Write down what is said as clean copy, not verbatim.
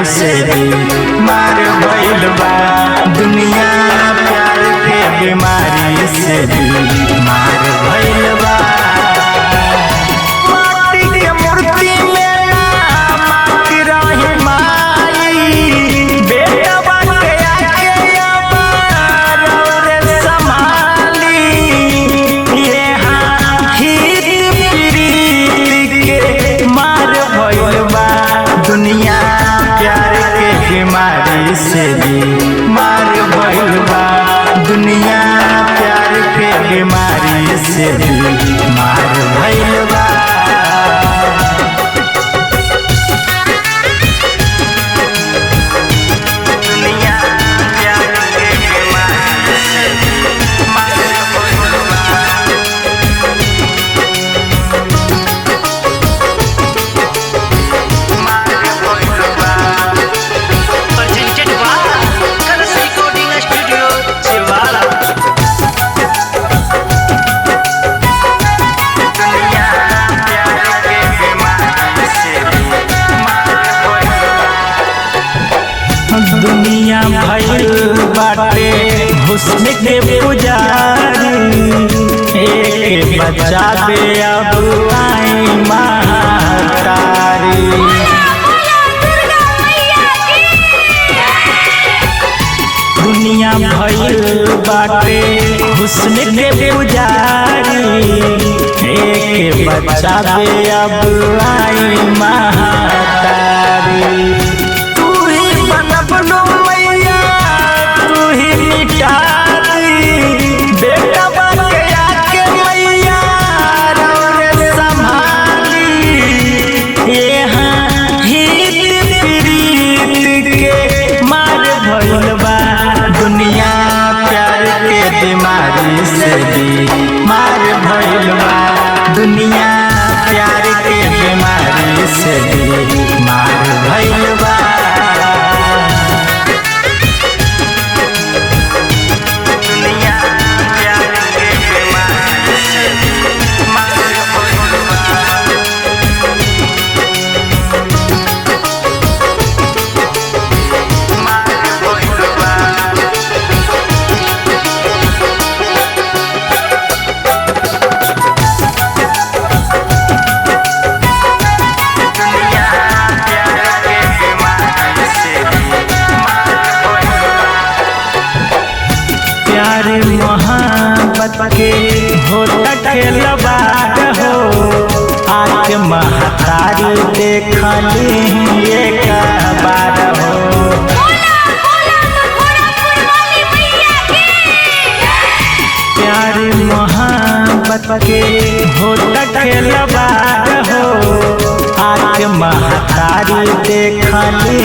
से बीमार भइल बा। दुनिया प्यार के बीमारी से बीमार भइल बा। माटी के मूर्ति में ना माटी रही माई, बेटा बाटे आके अबार रे संभाली। यहाँ हित प्रीत के मार भइल बा। दुनिया प्यार के बीमारी से बीमार भइल बा। दुनिया प्यार के बीमारी से बीमार भइल बा। दुनिया प्यार के बीमारी से बीमार भइल बा। मार भइल बा। Presented by Kalas Recording Studio, Chewala. दुनिया प्यार के बीमारी से बीमार भइल बा। दुनिया भइल बाटे हुस्न के पुजारी, एक बच्चा बे अब आई महतारी। बोला बोला दुर्गा मैया की। दुनिया भइल बाटे हुस्न के पुजारी, एक बच्चा बे अब आई महतारी। तू ही बनबलो मैया, तू ही मिटा दी, बेटा बाके आके मैया रौरे संभाली। यहाँ हित प्रीत के मार भइल बा। दुनिया प्यार के बीमारी से बीमार भइल बा। दुनिया प्यार के बीमारी से बीमार भइल बा। दुनिया प्यार के बीमारी से बीमार भइल बा। मार भइल बा। दुनिया प्यार के बीमारी से बीमार भइल बा। प्यार मोहब्बत के होता खेलबार हो, आँख महतारी देखली एक बार हो। बोला बोला मथुरापुर वाली मैया की। प्यार मोहब्बत के होता खेलबार हो, आँख महतारी देखली